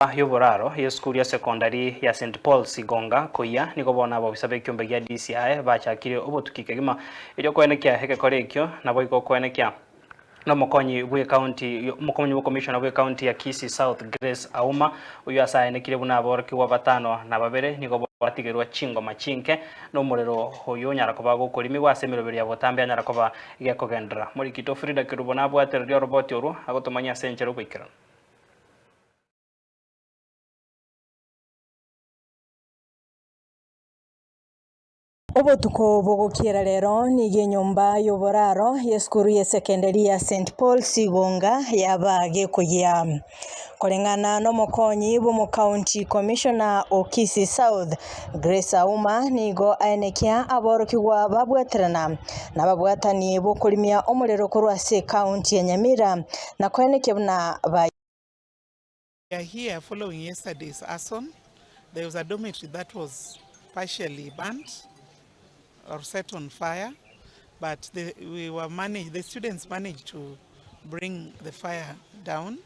Y'oboraro y'esukuru ya sekondari ya St Paul's Igonga koyia nigo bono abobisa b'ekiombe gia DCI bachakire obotuki kegima erio koenekia egekora ekio naboigo koenekia nomokonyi bw'ecounty omokonyi bw'okomishona bw'ecounty ya Kisii South Grace Auma oyio ase aenekire buna aborokigwa batano na babere nigo batigerwa chingoma chinke nomorero oyio onyara koba gokorimigwa ase emeroberi ya botambe anyara koba gekogenderera. Morikito Frida Kerubo nabwatereria oroboti orwo agotomanyia ase enchera oboikeranu. Obotuko bogokiera rero nigo enyomba y'oboraro y'esukuru y'esekenderi ya St Paul's Igonga yaba gekoyia. Koreng'ana nomokonyi bw'omocounty commissioner o Kisii South, Grace Auma nigo aenekia aborokigwa babwaterana nababwatani bokorimia omorero korwa ase ecounty ya Nyamira na koenekia buna ba. We are here following yesterday's arson. There was a dormitory that was partially burnt or set on fire, but the, we were managed, the students managed to bring the fire down.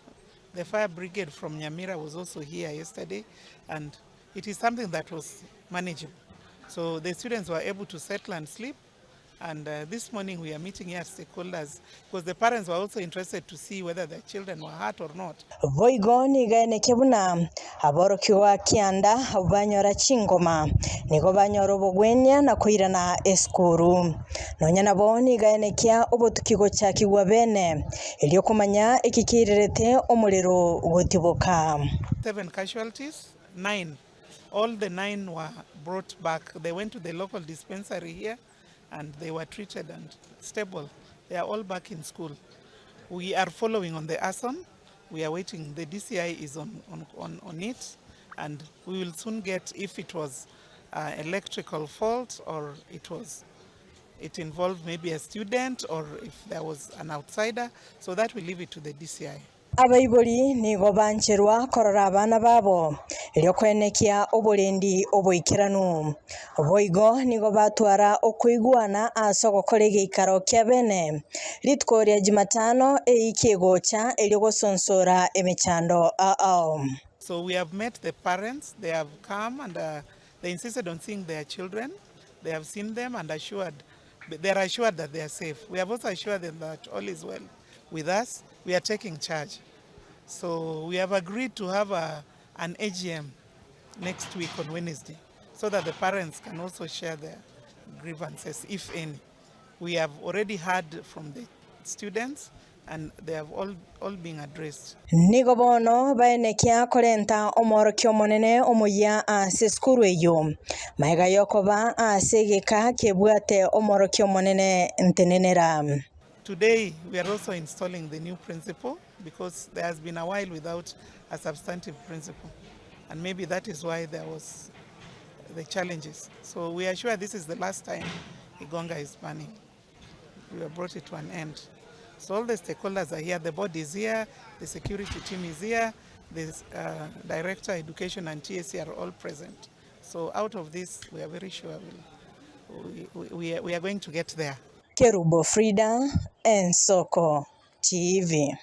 The fire brigade from Nyamira was also here yesterday, and it is something that was manageable. So the students were able to settle and sleep. And uh, this morning we are meeting here stakeholders because the parents were also interested to see whether their children were hurt or not. Boigo nigo eneke buna aborokigwa kianda banyora chingoma, nigo banyora obogwenia na koirana esukuru. Nonya nabo nigo enekia obotuki gochakigwa bene, erio komanya eki keirerete omorero gotiboka. Seven casualties, nine. All the nine were brought back. They went to the local dispensary here and they were treated and stable. They are all back in school. We are following on the arson. We are waiting. The DCI is on, on, on, on it and we will soon get if it was uh, electrical fault or it was it involved maybe a student or if there was an outsider. So that we leave it to the DCI. Abaibori nigo bancherwa korora abana babo, erio koenekia oborendi oboikeranu. Boigo nigo batwara okoigwana ase ogokora egeikaro kia bene rituko ria Jumatano eiki egocha erio gosonsora emechando ao. So we have met the parents, they have come and uh, they insisted on seeing their children. They have seen them and assured, they are assured that they are safe. We have also assured them that all is well with us. We are taking charge. So we have agreed to have a, an AGM next week on Wednesday so that the parents can also share their grievances, if any. We have already heard from the students and they have all, all been addressed. Nigo bono baenekia korenta omworokia omonene omoyia ase esukuru eyio, magega y'okoba ase egeka kebwate omworokia omonene ntenenera. Today we are also installing the new principal because there has been a while without a substantive principal and maybe that is why there was the challenges. So we are sure this is the last time Igonga is burning. We have brought it to an end. So all the stakeholders are here, the board is here, the security team is here, the uh, director, education and TSC are all present. So out of this, we are very sure we'll, we, we, we are going to get there. Kerubo Frida, Ensoko TV.